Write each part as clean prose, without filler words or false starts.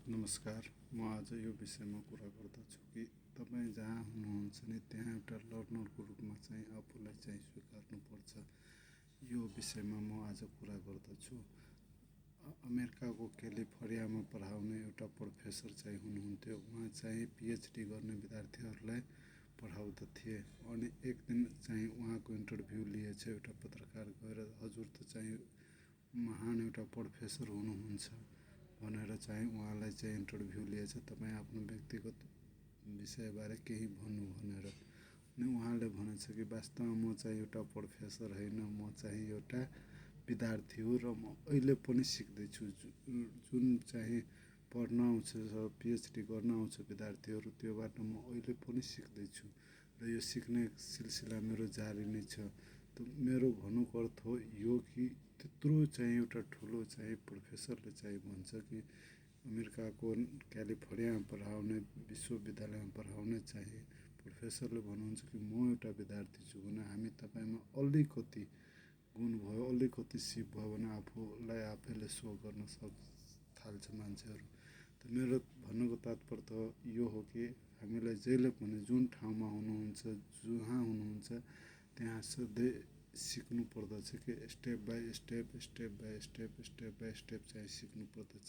नमस्कार। म आज यो विषयमा कुरा गर्दछु कि तपाईँ जहाँ हुनुहुन्छ नि त्यहाँ एउटा लर्नरको रूपमा चाहिँ आफूलाई चाहिँ स्वीकार्नुपर्छ। यो विषयमा म आज कुरा गर्दछु। अमेरिकाको क्यालिफोर्नियामा पढाउने एउटा प्रोफेसर चाहिँ हुनुहुन्थ्यो। उहाँ चाहिँ पिएचडी गर्ने विद्यार्थीहरूलाई पढाउँदथे। अनि एक दिन चाहिँ उहाँको इन्टरभ्यू लिएछ एउटा पत्रकार गएर, हजुर त चाहिँ महान एउटा प्रोफेसर हुनुहुन्छ भनेर चाहिँ उहाँलाई चाहिँ इन्टरभ्यू लिएछ, तपाईँ आफ्नो व्यक्तिगत विषयबारे केही भन्नु भनेर। अनि उहाँले भनेछ कि वास्तवमा म चाहिँ एउटा प्रोफेसर होइन, म चाहिँ एउटा विद्यार्थी हो र म अहिले पनि सिक्दैछु। जुन चाहिँ पढ्न आउँछ, पिएचडी गर्न आउँछ विद्यार्थीहरू, त्योबाट म अहिले पनि सिक्दैछु र यो सिक्ने सिलसिला मेरो जारी नै छ। त मेरो भन्नुको अर्थ हो यो कि त्यत्रो चाहिँ एउटा ठुलो चाहिँ प्रोफेसरले चाहिँ भन्छ कि अमेरिकाको क्यालिफोर्नियामा पढाउने विश्वविद्यालयमा पढाउने चाहिँ प्रोफेसरले भन्नुहुन्छ कि म एउटा विद्यार्थी छु भने हामी तपाईँमा अलिकति गुण भयो, अलिकति सिप भयो भने आफूलाई आफैले सो गर्न थाल्छ मान्छेहरू। त मेरो भन्नुको तात्पर्य त यो हो कि हामीलाई जहिले पनि जुन ठाउँमा हुनुहुन्छ, जहाँ हुनुहुन्छ त्यहाँ सधैँ सिक्नु पर्दछ कि स्टेप बाई स्टेप चाहिँ सिक्नु पर्दछ।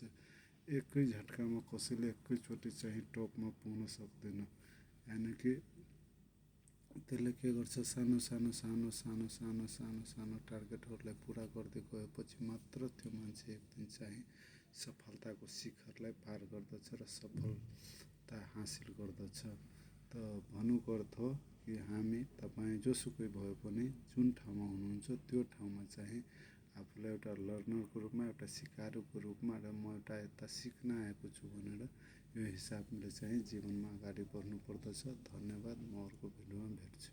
एकै झट्कामा कसैले एकैचोटि चाहिँ टपमा पुग्न सक्दैन। यानि कि त्यसले के गर्छ, सानो सानो टार्गेटहरूलाई पुरा गर्दै गएपछि मात्र त्यो मान्छे एक दिन चाहिँ सफलताको शिखरलाई पार गर्दछ र सफलता हासिल गर्दछ। त भन्नुको अर्थ कि हामी तपाईँ जोसुकै भए पनि जुन ठाउँमा हुनुहुन्छ त्यो ठाउँमा चाहिँ आफूलाई एउटा लर्नरको रूपमा, एउटा सिकारुको रूपमा र म एउटा यता सिक्न आएको छु भनेर यो हिसाबले चाहिँ जीवनमा अगाडि बढ्नु पर्दछ। धन्यवाद। म अर्को भिडियोमा भेट्छु।